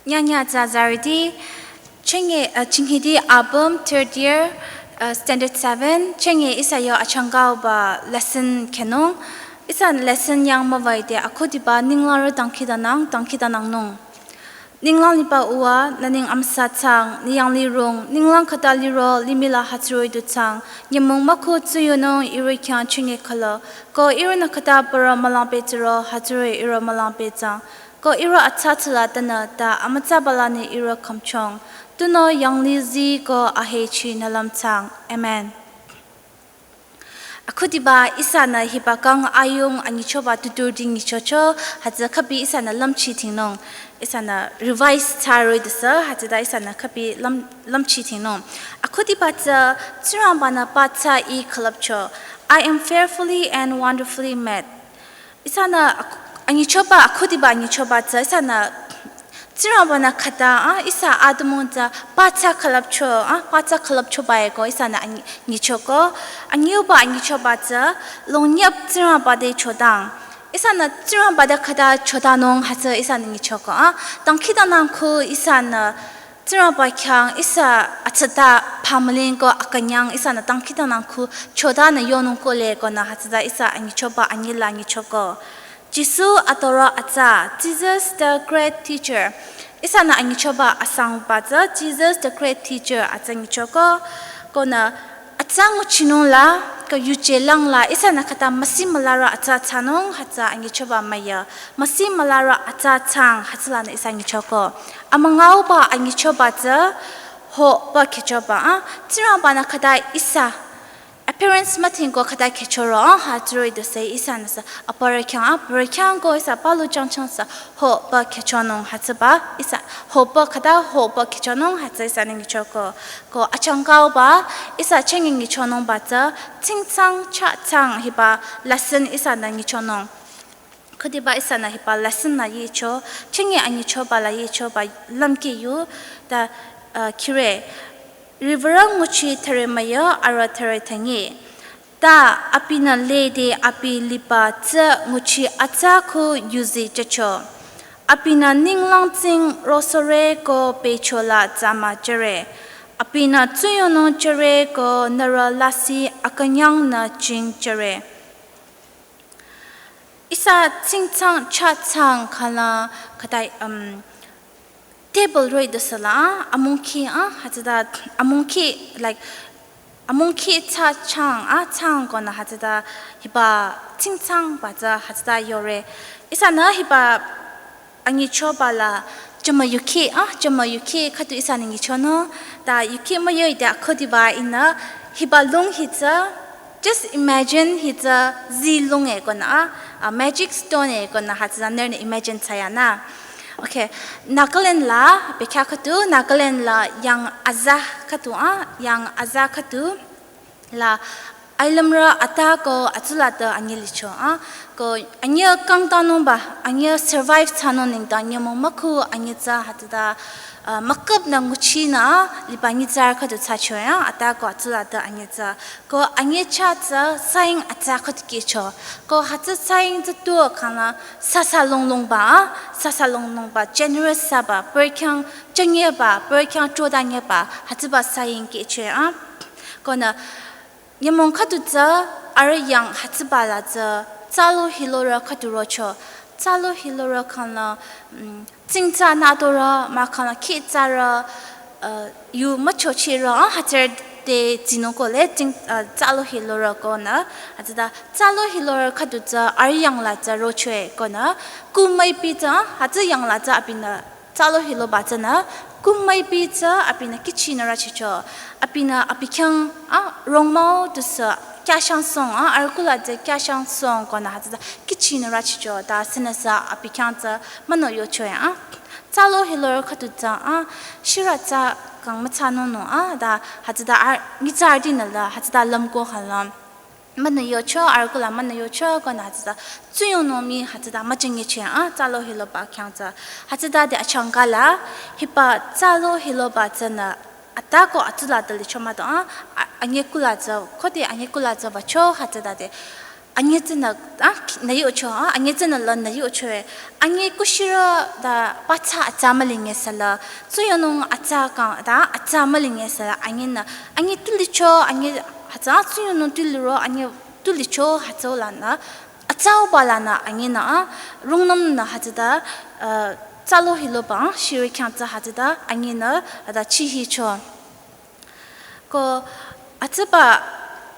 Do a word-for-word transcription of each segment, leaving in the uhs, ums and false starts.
Nyanya tsü zarüti, chenge, uh, chinghidi album third year, uh, standard seven, chenge ihsa yo achangkauba lesson khenung. Ihsa lesson yang müwai te akhudiba ninglang ro dangkhidangnang, dangkhidangnangnung. Ninglang liba uwa, nü neng amüsa thsang, nü yanglih rung, ninglang khüta liro, limihla hütsüri du thsang, nyümong mükhu tsuyongnung ihrü khyang chenge khülo, ko ihrünü khüta pürü mülang pehjüro, hütsüri ihrü mülang pehjüng. Ko ihrü atsa tsüla tanü ta amütsaba lanü ihrü khümchong. Tunüo yanglih zii ko ahechi nü lümthsang. Amen. Akhudiba ihsanü hiba kang ayung anyichoba tuturüti nyichocho, hütsü khübi ihsanü lümchi thingnung. Ihsanü revise thsaroi dusü, hütsüta ihsanü khübi lüm-, lümchi thingnung. Akhudiba tsü, Tsingrangba-nü pa tsü ih külüpcho. I am fearfully and wonderfully made. Ihsanü ak-, anyichoba, akhudiba anyichoba tsü, ihsanü Tsingrangba-nü khüta, ah, ihsa atümung tsü pa tsü külüpcho, ah, pa tsü külüpchoba-e ko, ihsanü anyi-, nyichoko. Anyiuba anyichoba tsü, longyap Tsingrangba te chodang. Ihsanü Tsingrangba te khüta chodanung hütsü ihsanü nyichoko, ah. Dangkhidangnang khu ihsanü Tsingrangba khyang ihsa atsata pamüling ko akünyang ihsanü dangkhidangnang khu chodanü yonung kohle konü hütsüta ihsa anyichoba anyila nyichoko. Jisu adorü atsa, Jesus the great teacher. Ihsanü anyichoba asangba tsü, Jesus the great teacher atsa nyichoko. Konü atsa nguchinung la, ko yuje lang la, ihsanü khüta müsi mülarü atsa thsanung, hütsü anyichoba müya. Müsi mülarü atsa thsang, hütsülanü ihsa nyichoko. Amüngauba anyichoba tsü, hoba khyüchoba, ah. Tsingrangba-nü khüta ihsa appearance mütingko khüta khyüchoro, ah, hütsüri dusü ihsanüsü aparü khyang, ah, aparü khyang ko ihsa palu changchang sü hoba khyüchonung hütsüba, ihsa hoba khüta hoba khyüchonung hütsü ihsanü nyichoko. Ko achangkauba, ihsa chenge nyichonungba tsü, tsingtsang chatsang hiba lesson ihsanü nyichonung. Khudiba ihsanü hiba lesson nü yicho, chenge anyichoba la yichoba lümkhi yu, ta, uh, khire. Riwürü nguchi thüre müya arüh thüre thüngi. Ta abinü lede abi liba tsü nguchi atsa khu yuzi jücho. Abinü ninglang tsing rosore ko bechola tsama jüre. Abinü tsuyongnung jüre ko nührü lasih akünyang nü jing jüre. Ihsa tsingtsang chatsang khala khütai, um, table roi dusüla, amungkhi, ah, hütsüta, amungkhi, like, amungkhi chatsang, ah, tsang konü hütsüta hiba tsingtsangba tsü hütsüta yore. Ihsanü hiba anyichoba la jümü yukhi, ah, jümü yukhi khüdu ihsanü nyichonung, ta yukhi müyo ite akhudiba ihnü hiba lung hi tsü, just imagine hi tsü zii lung-e konü, ah, ah, magic stone-e konü hütsüta nührünü imagine thsayanü. Okay, Nagaland la, bekhyah khüdu, Nagaland la yang aza khüdu, ah, yang aza khüdu la ailümrü ata ko atsulatü anyi licho, ah, ko anyi kangtanungba, anyi survive thsanung nengdang nyümong mükhu anyi tsü hütsüta, ah, müküpnü nguchinü liba nyitsarü khüdu thsacho ya, ata ko atsulatü anyi tsü. Ko anyi chah tsü saying atsa khüdu kihcho. Ko hütsü saying tsü tuo khangla sasa longlongba, ah, sasa longlongba, generous thsaba, pürü khyang chünyeba, pürü khyang chodanyeba, hütsüba saying kihcho ya. Konü nyümong khüdu tsü arüh yang hütsüba la tsü tsalo hilorü khüdu rocho. Tsalo hilorü khangla, mm, tsingtsa nütorü, mahkhangla khitsarü, uh, yu müchochirü, ah, hütsürü te tsinung kohle, tsing, uh, tsalo hilorü konü. Hütsüta tsalo hilorü khüdu tsü arüh yang la tsü rocho-e konü. Kumüipi tsü, ah, hütsü yang la tsü abinü tsalo hiloba tsünü, kumüipi tsü abinü kihchinü rüchicho. Abinü abi khyang, ah, rongmao tusü kyashangsong, ah, arüh kula tsü kyashangsong konü hütsüta kihchinü rüchicho. Ta sünüsü abi khyang tsü münü yocho ya, ah. Tsalo hilorü khüdu tsü, ah, shirü tsü kang müthsanung nung, ah, ta hütsüta ar-, nyitsarütinü la hütsüta lümko khala münü yocho, arüh kula münü yocho konü hütsüta tsuyongnung mii hütsüta müjingyecho, ah, tsalo hiloba khyang tsü. Hütsütade achangka la, hiba tsalo hiloba tsünü ata ko atsulatü licho mah do, ah, a-, anyi kula tsü, khode anyi kula tsü wücho hütsütade Anyi tsünü, ah, nü yocho, ah, anyi tsünü la nü yocho e. Anyi kushirü ta pathsa atsa mülinge sala. Tsuyonung atsa kang ta atsa mülinge sala. Anyinü, anyi tulicho, anyi hütsü, ah, tsuyonung tuliro, anyi tulicho hütsülanü. Atsauba lanü anyinü, ah, rungnümnü hütsüta, ah, tsalo hiloba, ah, shiri khyang tsü hütsüta, anyinü, hüta chihicho. Ko atsüba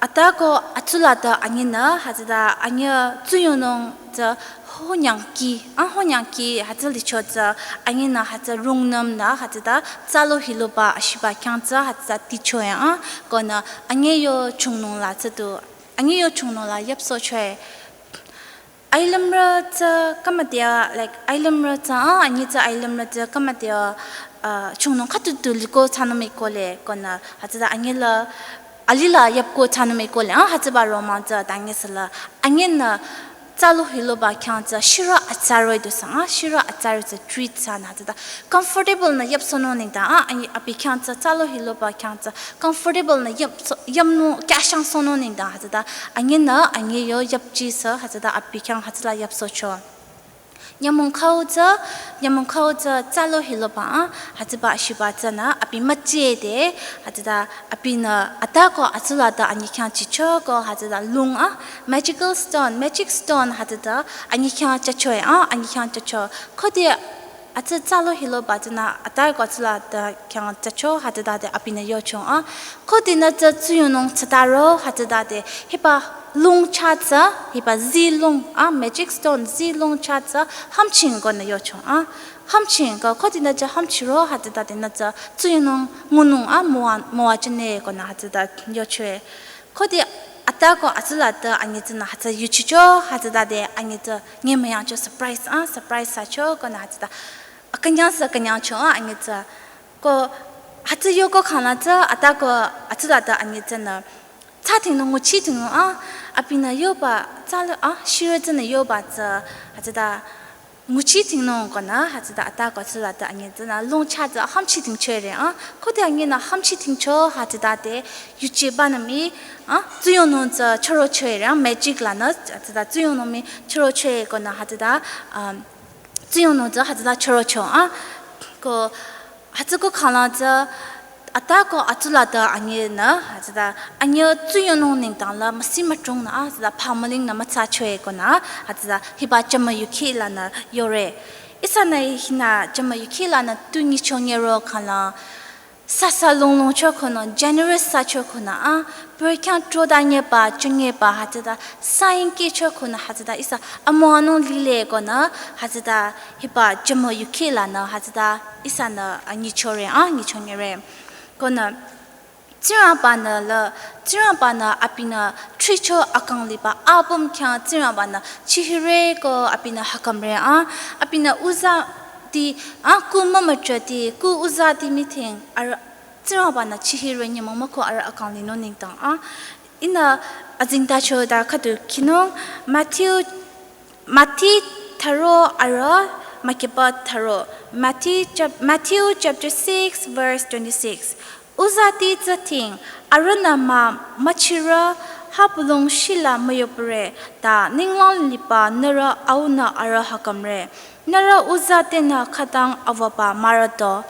ata ko atsula ta anyinü hütsüta anyi tsuyonung tsü honyangki, ah honyangki hütsü licho tsü anyinü hütsü rungnümnü hütsüta tsalo hiloba ashiba khyang tsü hütsüta ticho ya, ah, konü anyi yo chungnung la tsü tu, anyi yo chungnung la yapsocho e. Ailümrü tsü kamatia, like, ailümrü tsü, ah, anyi tsü ailümrü tsü kamatia, ah, chungnung khütutu liko thsanung mii kohle, konü, hütsüta anyi la, alila yapko thsanung mii kohle, ah, hütsüba romang tsü, tangi sala, anyinü, tsalo hiloba khyang tsü, shirü atsarü du sang, ah, shirü atsarü tsü, treat thsanü, hütsüta, comfortable nü yapsohnung nengdang, ah, anyi abi khyang tsü, tsalo hiloba khyang tsü, comfortable nü yap so, yamnung, kyashang sohnung nengdang hütsüta, anyinü, anyi yo yapchi sü, hütsüta abi khyang hütsüla yapsohcho. Nyümong khau tsü, nyümong khau tsü, tsalo hiloba, ah, hütsüba ashiba tsünü, abi müchide, hütsüta, abinü, ata ko atsula ta anyi khyang chicho ko, hütsüta lung, ah, magical stone, magic stone, hütsüta, anyi khyang chacho e, ah, anyi khyang chacho. Khode, atsü tsalo hiloba tsünü, ata ko atsula ta khyang chacho, hütsüta te abinü yocho, ah. Khode nü tsü tsuyonung tsütaro, hütsüta te, hiba lung cha tsü, hiba zi lung, ah, magic stone zi lung cha tsü, hamching konü yocho, ah. Hamching ko, khode nü tsü hamchiro, hütsüta te nü tsü tsuyonung ngunung, ah, müwa, müwa chene konü hütsüta yocho e. Khode ata ko atsula ta anyi tsünü hütsü yuchicho, hütsüta te anyi tsü nyi müyangcho surprise, ah, surprise thsacho konü hütsüta. Akünyang sü akünyangcho, ah, anyi tsü. Ko hütsü yoko khangla tsü, ata ko atsula ta anyi tsünü. Tsü tingnung nguchi tingnung, ah, abinü yoba, tsalo, ah, shirü tsünü yoba tsü, hütsüta nguchi tingnung konü, hütsüta ata ko atsula ta anyi tsünü, lung cha tsü hamchi tingcho re, ah, khode anyinü hamchi tingcho, hütsüta te, yuchibanü mii, ah, tsuyongnung tsü chürocho re, ah, magic lanü, hütsüta tsuyongnung mii chürocho konü, hütsüta, um, tsuyongnung tsü hütsüla chürocho, ah, ko, hütsü ko khangla tsü, ata ko atsula ta anyinü, hütsüta, anyi tsuyongnung nengdang la, müsi müchungnü, ah, hütsüta, phamülingnü mütsacho e konü, hütsüta, hiba jümü yukhi lanü yore. Ihsanü hinü jümü yukhi lanü tu nyicho nyiro khangla, sasa lunglungcho konü, generous thsacho konü, ah, pür khyang troda nyeba, chungeba, hütsüta, sain kicho konü, hütsüta, ihsa, amüwanung lile konü, hütsüta, hiba jümü yukhi lanü, hütsüta, ihsanü, ah, nyicho re, ah, nyicho nyire. Konü, Tsingrangbanü la, Tsingrangbanü abinü thricho akang liba apüm khyang Tsingrangbanü chihire ko abinü hakamre, ah, abinü uzati, ah, ku mümüchati, ku uzati meeting, ar Tsingrangbanü chihire nyümong mako arüh akang linung nengdang, ah. Ihnü azengtacho ta khüdu khinung, Matthew, Mati tharo arüh, Makiba tharo. Mati chap-, Matthew chapter six, verse twenty-six. Uzati tsü ting, arühnü mah müchirü, ha pulung shila müyopüre, ta ninglang liba nührü aunü arüh hakamre. Nührü uzatinü khütang awaba mürüto.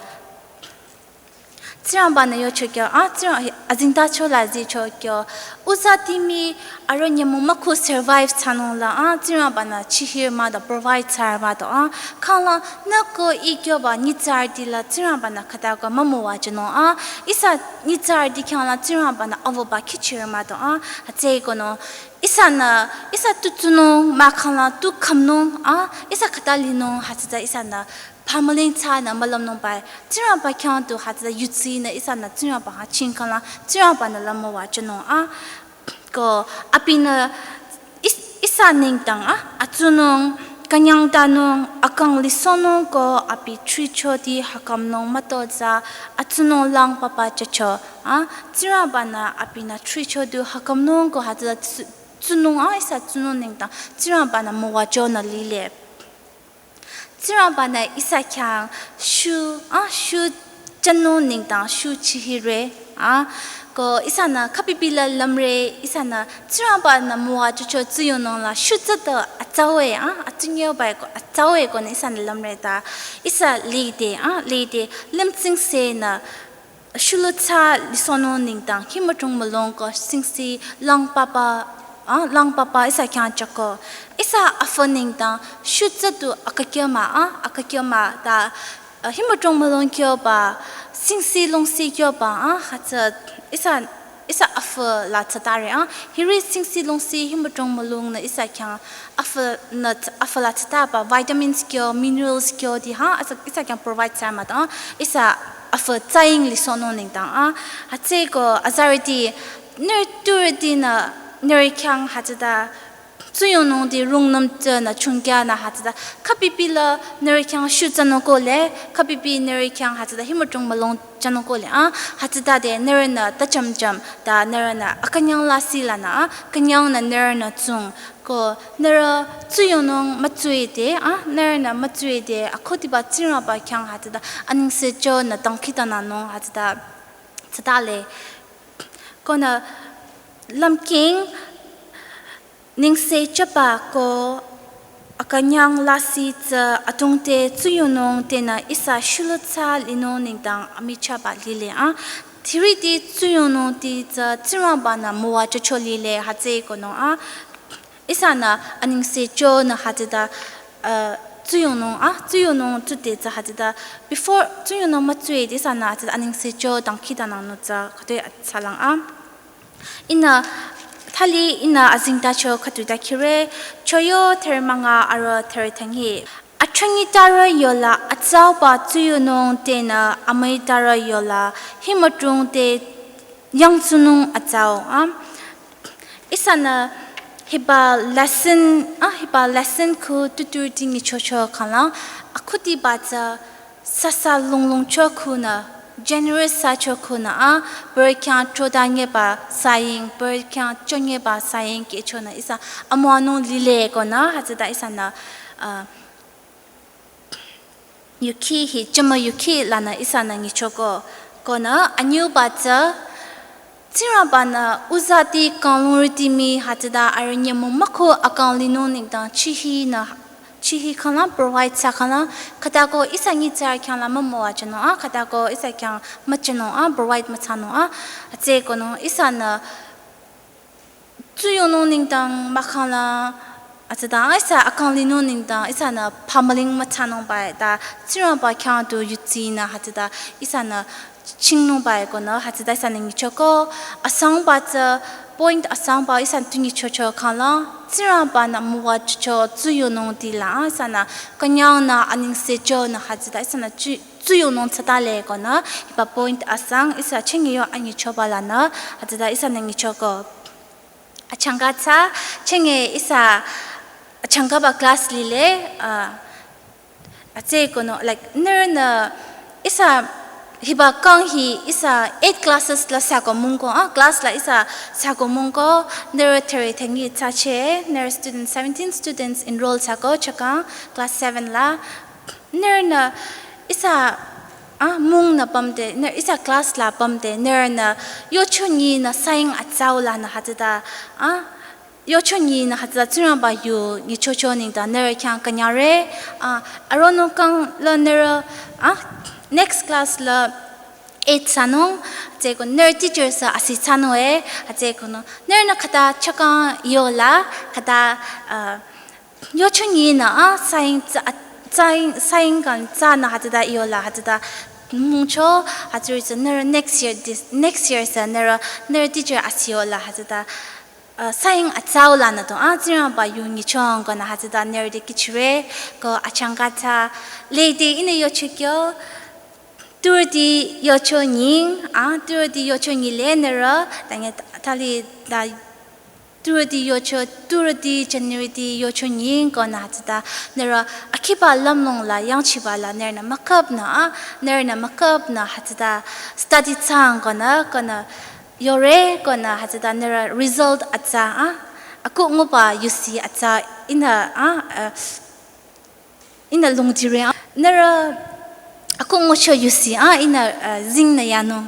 Tsingrangbanü yocho kyo, ah, Tsingrang-, azengtacho la zicho kyo. Uzati mii arüh nyümong mako survive thsanung la, ah, Tsingrangbanü chihir mado, provide thsar mado, ah. Khangla nü ko ih kyoba nyitsarüti la Tsingrangbanü khüta ko mümüwajünung, ah. Ihsa nyitsarüti khyang la Tsingrangbanü awaba khichir mado, ah. Hütsüeko nü, ihsanü, ihsa tu tsunung, mah khangla tu khümnung, ah. Ihsa khüta linung, hütsüta ihsanü phamüling thsanü mülümnung bai, Tsingrangba khyang tu hütsüta yudsinü ihsanü Tsingrangba ha chingkhangla, Tsingrangbanü la müwajünung, ah. Ko abinü is-, ihsa nengdang, ah, atsunung, künyangtanung, akang lisohnung ko abi thrichoti hakamnung mütozah, atsunung lang papa chacho, ah. Tsingrangbanü abinü thricho du hakamnung ko hütsüta tsu-, tsunung, ah, ihsa tsunung nengdang, Tsingrangbanü müwajünü lile. Tsingrangbanü ihsa khyang shu, ah, shu jünung nengdang shu chihire. A, ko ihsanü khüpipila lümre, ihsanü Tsingrangba-nü müwajücho tsuyongnung la shutsa to atsawe, a, atsinyo bai ko atsawe konü ihsanü lümre ta, ihsa lide, a, lide, lümtsingsenü shulutsa lisohnung nengdang, himüdrong mülung ko singsi lang papa, a, lang papa ihsa khyang chako. Ihsa afü nengdang, shutsa to akakyo mah, a, akakyo mah ta, a, himüdrong mülung kyoba, singsi lungsi kyoba, a, hütsü, ihsa, ihsa afü la tsütare, a, hiri singsi lungsi himüdrong mülungnü ihsa khyang afü nü ts-, afü la tsütaba, vitamins kyo, minerals kyo di, ha, ihsa, ihsa khyang provide thsa mah ta, a, ihsa afü tsaying lisohnung nengdang, a, hütsüeko azarüti, nührü turütinü, nührü khyang hütsüta, tsuyongnung di rungnüm tsünü chungkyanü hütsüta, khüpipila nührü khyang shutsanung kohle, khüpipi nührü khyang hütsüta, himüdrong mülung chanung kohle, a, hütsüta de nührünü ta chamcham, ta nührünü akünyang lasih lanü, a, künyangnü nührünü tsung, ko nührü tsuyongnung mütsuide, a, nührünü mütsuide, akhudiba Tsingrangba khyang hütsüta, anengse chonü dangkhidangnangnung hütsüta, tsütale. Konü lümking, nengse chaba ko akünyang lasih tsü adrongte tsuyongnung tenü ihsa shulutsa linung nengdang amichahba lile, a. Hiri di tsuyongnung di tsü Tsingrangba-nü müwajücho lile hütsüeko nung, a. Ihsanü anengse chonü hütsüta, a, tsuyongnung, a, tsuyongnung tsude tsü hütsüta, before tsuyongnung mütsuide ihsanü hütsüta anengse cho dangkhidangnangnung tsü khütoi atsalang, a. Ihnü, thali ihnü azengtacho khüdu ta khire, Choyo thüre münga aro thüre thüngi. Atrangi tarü yola atsauba tsuyongnung tenü amüi tarü yola himüdrong te yangtsunung atsau, a. Ihsanü hiba lesson, a, hiba lesson khu tuturüti nyichocho khanglang, akhudiba tsü sasa lunglungcho khunü, generous thsacho khunü, a, bürü khyang choda nyeba saying, bürü khyang cho nyeba saying kehchonü ihsa amüwanung lile konü, hütsüta ihsanü, a, yukhi hi, chama yukhi lanü ihsanü nyichoko, konü anyüba tsü, Tsingrangba-nü uzati kanglungrüti mii hütsüta arüh nyümong mükhu akang linung nengdang chihinü, chihi khanglang provide thsa khanglang, khütako ihsa nyitsarü khyang la mümüwajünung, a, khütako ihsa khyang müjünung, a, provide müthsanung, a, hütsüeko nung ihsanü tsuyongnung nengdang mahkhang la, hütsüta ihsa akang linung nengdang ihsanü pümüling müthsanung bai ta, Tsingrangba khyang tu yudsinü hütsüta ihsanü chingnung bai konü hütsüta ihsanü nyichoko, asangba tsü, point asangba ihsanü tu nyichocho khanglang, Tsingrangba-nü müwajücho tsuyongnung di la, ihsanü künyangnü anengse chonü hütsüta ihsanü tsu-, tsuyongnung tsütale konü, hiba point asang ihsa chenge yo anyichoba lanü, hütsüta ihsanü nyichoko. Achangka tsü, chenge ihsa achangkaba class lile, a, hütsüeko nung, like, nührünü ihsa hiba kang hi ihsa eight classes la thsako mungko, a, class la ihsa thsako mungko, nührü thüre thüngi thsache, nührü students, seventeen students enroll thsako chakang class seven la, nührünü ihsa, a, mungnü pümde, nührü ihsa class la pümde, nührünü yocho nyinü saying atsau lanü hütsüta, a, yocho nyinü hütsüta Tsingrangba yu nyichocho nengdang nührü khyang künyangre, a, aronung kang la nührü, a, next class la eight thsanung, hütsüeko nührü teacher sü asi thsanung e, hütsüeko nung, nührünü khüta chakang yola, khüta, a, yocho nyinü, a, saying tsü, a, saying, saying kang tsünü hütsüta yola, hütsüta mungcho, hütsüri tsü nührü next year, this, next year sü nührü, nührü teacher asi yola, hütsüta, a, saying atsau lanü to, a, Tsingrangba yu nyichong konü hütsüta nührü te kihchire, ko achangka tsü, lede ihnü yocho kyo, turüti yocho nying, a, turüti yocho nyile nührü, tanye thali ta turüti yocho, turüti January ti yocho nying konü hütsüta, nührü akhiba lümlong la, yangchiba la, nührünü müküpnü, a, nührünü müküpnü hütsüta study thsang konü, konü yore konü hütsüta nührü result atsa, a, aku nguba yusi atsa ihnü, a, a, ihnü lungdire, a, nührü aku ngucho yusi, a, ihnü, a, zingnü yanung.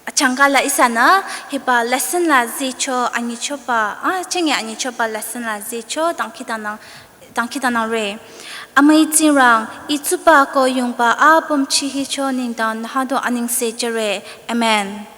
A, Changkala ihsanü hiba lesson la zicho anyichoba, ah, chingi anyichoba lesson la zicho dangkhidangnang, dangkhidangnangre. Amüi Tsingrang, I tsuba ko yungba apüm chihicho nengdang nühadu anengse jüre. Amen.